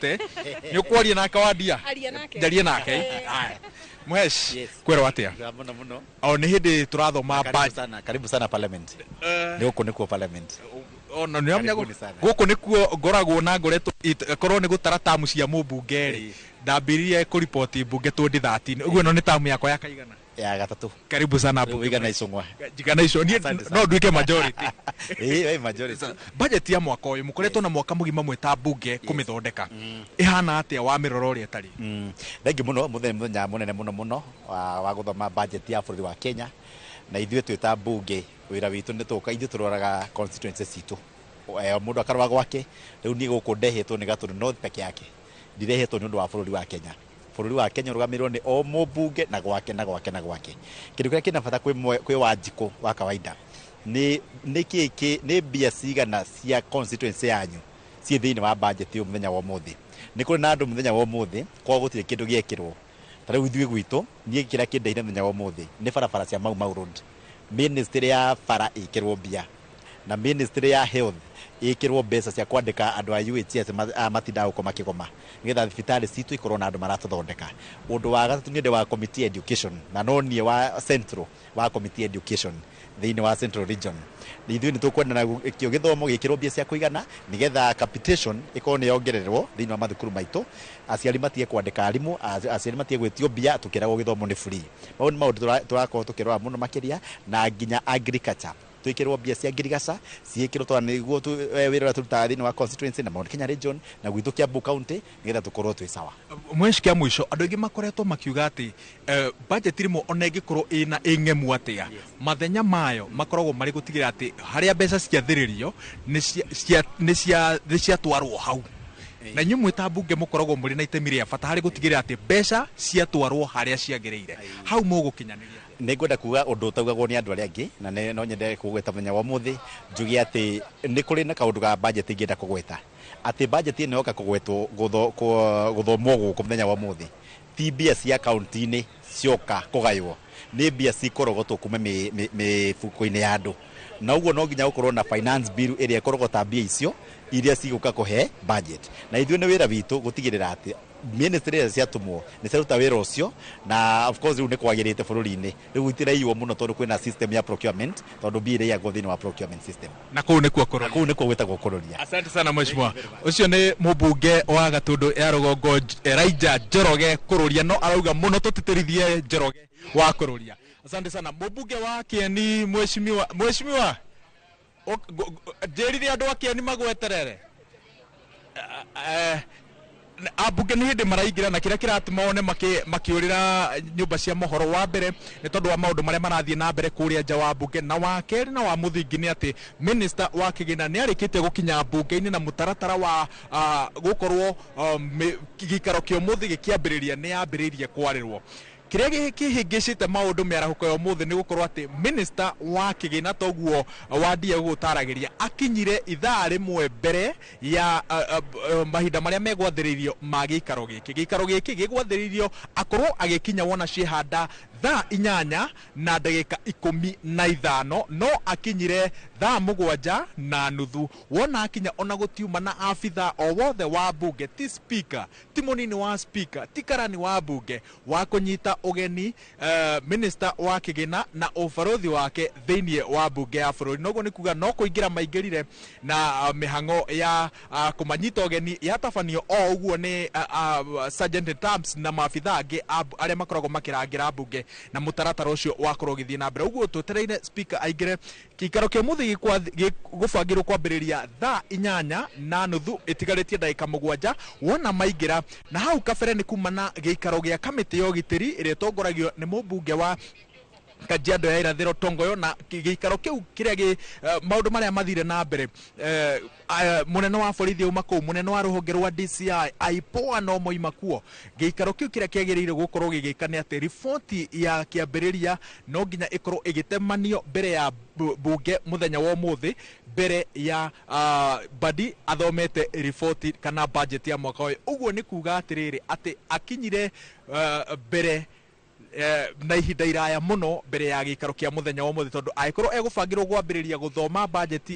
Nĩ ũkwaria nake wandia. Aria nake. Njarie nake. Aya. Mhesh. Yes. Kwerwo atia? Muno muno. O nĩ hĩndĩ tũrathoma. Karibu sana, karibu sana parliament. Nĩ gũkũ nĩkuo parliament. Ona nĩ amenya. Karibuni sana. Gũkũ nĩkuo ngoragwo na ngoretwo korwo nĩ gũtara tamu cia mũmbunge rĩ, ndambĩrĩrie kũriboti mbunge 2013, ũguo ĩno nĩ tamu yakwa ya kaigana? Ya gatatũ. Karibu sana Rĩu mbunge. Igana icung'wa. Njigana icio niĩ. Asante sana. No nduĩke majority. Ĩĩ, we majority. Budget ya mwaka ũyũ mũkoretwo na mwaka mũgima mwĩta mbunge kũmĩthondeka, ĩhana atĩa wa mĩrora ũrĩa ĩtarĩ? Thengiũ mũno. Mũthenya mũthenya mũnene mũno mũno wa gũthoma budget ya bũrũri wa Kenya, na ithuĩ twĩ ta mbunge wĩra witũ nĩ tũka ithuĩ tũroraga constituency citũ. Mũndũ akarora gwake. Rĩu niĩ gũkũ ndehetwo nĩ Gatũndũ North peke yake, ndirehetwo nĩ ũndũ wa bũrũri wa Kenya. Bũrũri wa Kenya ũrũgamĩrĩrwo nĩ o mũmbunge na gwake na gwake na gwake. Kĩndũ kĩrĩa kĩna bata kwĩ Wanjikũ wa kawaida nĩ kĩ kĩ nĩ mbia cigana cia constituency yanyu ciĩ thĩinĩ wa budget ũyũ mũthenya wa ũmũthĩ. Nĩ kũrĩ na andũ mũthenya wa ũmũthĩ kwao gũtirĩ kĩndũ gĩekĩrwo. Ta rĩu ithuĩ gwitũ, niĩ kĩrĩa kĩndeire mũthenya wa ũmũthĩ nĩ barabara cia Mau Mau Road, ministry ya bara ĩkĩrwo mbia, na ministry ya health ĩkĩrwo mbeca cia kwandĩka andũ a UHS matindaga gũkũ makĩgoma, nĩgetha thibitarĩ citũ ikorwo na andũ maratũthondeka. Ũndũ wa gatatũ, niĩ ndĩ wa committee education, na no niĩ wa central wa committee education thĩinĩ wa Central Region. Ithuĩ nĩ tũkwenda na kĩo gĩthomo gĩkĩrwo mbia cia kũigana, nĩgetha capitation ĩkorwo nĩ yongererwo thĩinĩ wa mathukuru maitũ, aciari matige kwandĩka arimũ, aciari matige gwĩtio mbia tũkĩragwo gĩthomo nĩ free. Mau nĩ maũndũ tũrakorwo tũkĩrora mũno makĩria, na nginya agriculture twĩkĩrwo mbia cia ngirigaca ciĩkĩrwo, tondũ nĩguo wĩra ũrĩa tũrutaga thĩinĩ wa constituency na Mount Kenya Region na gwitũ Kiambu County, nĩgetha tũkorwo twĩ sawa. Mweshi, kĩa mũico, andũ aingĩ makoretwo makiuga atĩ budget rĩmwe ona ĩngĩkorwo ĩna ĩng'emu atĩa, mathenya mayo makoragwo marĩ gũtigĩrĩra atĩ harĩa mbeca ciathĩrĩrio nĩ ciatwarwo hau, na inyuĩ mwĩ ta mbunge mũkoragwo mũrĩ na itemi rĩa bata harĩ gũtigĩrĩra atĩ mbeca ciatwarwo harĩa ciagĩrĩire. Hau mũgũkinyanĩria? Nĩ ngwenda kuga ũndũ ũtaugagwo nĩ andũ arĩa angĩ, na no nyende kũgweta mũthenya wa ũmũthĩ, njuge atĩ nĩ kũrĩ na kaũndũ ga budget ingĩenda kũgweta, atĩ budget ĩno yoka kũgwetwo gũthomwo gũkũ mũthenya wa ũmũthĩ, ti mbia cia kaunti-inĩ cioka kũgaywo, nĩ mbia cikũrogotwo kuma mĩbuko-inĩ ya andũ, na ũguo no nginya gũkorwo na finance bill ĩrĩa ĩkũrogota mbia icio iria cigũka kũhe budget. Na ithuĩ nĩ wĩra witũ gũtigĩrĩra atĩ ministry iria ciatũmwo nĩ ciaruta wĩra ũcio. Na of course rĩu nĩ kwagĩrĩte bũrũri-inĩ, rĩu itiraiywo mũno tondũ kwĩna system ya procurement, tondũ mbia iraiyagwo thĩinĩ wa procurement system. Na kũu nĩkuo kũrora. Na kũu nĩkuo gwĩtagwo kũroria. Asante sana mheshimiwa. Ũcio nĩ mũmbunge wa Gatũndũ ya Rũgongo, Elijah Njoroge Kũrũria, no arauga mũno tũtĩtĩrithie Njoroge wa Kũrũria. Asante sana mũmbunge wa Kĩeni, mheshimiwa. Mheshimiwa, njĩrire andũ a Kĩeni magweterere. Ambunge nĩ hĩndĩ maraingĩra, na kĩrĩa kĩratũma one makĩũrĩra nyũmba cia mohoro, wa mbere nĩ tondũ wa maũndũ marĩa marathiĩ na mbere kũrĩa nja wa mbunge, na wa kerĩ na wa mũthingi nĩ atĩ minister wa kĩgĩna nĩ arĩkĩtie gũkinya mbunge-inĩ, na mũtaratara wa gũkorwo gĩikaro kĩa ũmũthĩ gĩkĩambĩrĩria nĩ yambĩrĩirie kwarĩrwo. Kĩrĩa kĩhĩngĩcĩte maũndũ mĩarahũko ya ũmũthĩ nĩ gũkorwo atĩ minister wa kĩgĩna, toguo wandia gũgũtaragĩria, akinyire ithaa rĩmwe mbere ya mahinda marĩa megwathĩrĩirio ma gĩikaro gĩkĩ. Gĩikaro gĩkĩ gĩgwathĩrĩirio akorwo agĩkinya wona ciĩhanda thaa 8:15, no akinyire thaa 7:30. Wona akinya, ona gũtiuma na abitha o wothe wa mbunge, ti speaker, ti mũnini wa speaker, ti karani wa mbunge wa kũnyita ũgeni minister wa kĩgĩna na ũbarũthi wake thĩinĩ wa mbunge ya bũrũri. Noguo nĩ kuga no kũingĩra maingĩrire na mĩhang'o ya kũmanyita ũgeni yatabanio o ũguo nĩ sergeant at arms na maabitha angĩ arĩa makoragwo makĩrangĩra mbunge, na mũtaratara ũcio wakorwo ũgĩthiĩ na mbere ũguo twetereire speaker aingĩre. Gĩikaro kĩa ũmũthĩ gĩgũbangĩrwo kwambĩrĩria thaa 8:30 ĩtigarĩtie ndagĩka 7 wona maingĩra. Na hau kabere nĩ kuma na gĩikaro gĩa kamĩtĩ ya ũgitĩri ĩrĩa ĩtongoragio nĩ mũmbunge wa Kajiado ya Irathĩro, Tongoyo, na gĩikaro kĩu kĩrĩa gĩ maũndũ marĩa mathire na mbere, mũnene wa borithi auma kũu, mũnene wa rũhonge rwa DCI, IPOA no moima kuo. Gĩikaro kĩu kĩrĩa kĩagĩrĩire gũkorwo gĩgĩka nĩ atĩ riboti ya kĩambĩrĩria no nginya ĩkorwo ĩgĩtemanio mbere ya mbunge mũthenya wa ũmũthĩ, mbere ya Badi athomete riboti kana budget ya mwaka ũyũ. Ũguo nĩ kuga atĩrĩrĩ, atĩ akinyire mbere na ihinda iraya mũno mbere ya gĩikaro kĩa mũthenya wa ũmũthĩ, tondũ angĩkorwo egũbangĩrwo gwambĩrĩria gũthoma budget